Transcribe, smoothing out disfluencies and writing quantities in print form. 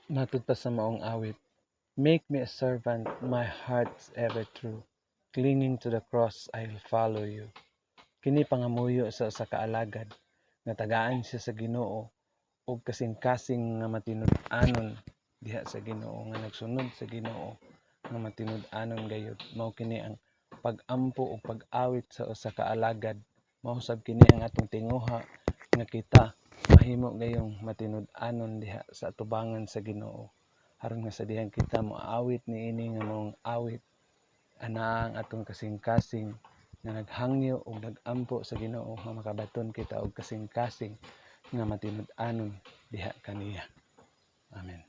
Matud pa sa maong awit, "Make me a servant, my heart's ever true. Clinging to the cross, I'll follow you." Kini pangamuyo sa usa ka alagad nga tagaan siya sa Ginoo og kasing-kasing nga matinud-anon diha sa Ginoo, nga nagsunod sa Ginoo nga matinud-anon gayud. Mao kini ang pag-ampo ug pag-awit sa usa ka alagad. Mao sab kini ang atong tinguha nga kita mahimo gayong matinud-anon diha sa atubangan sa Ginoo, aron nga sa dihang kita moawit niini nga maong awit, anaa ang atong kasing-kasing nga naghangyo ug nagampo sa Ginoo nga makabaton kita og kasing-kasing nga matinud-anon diha kaniya. Amen.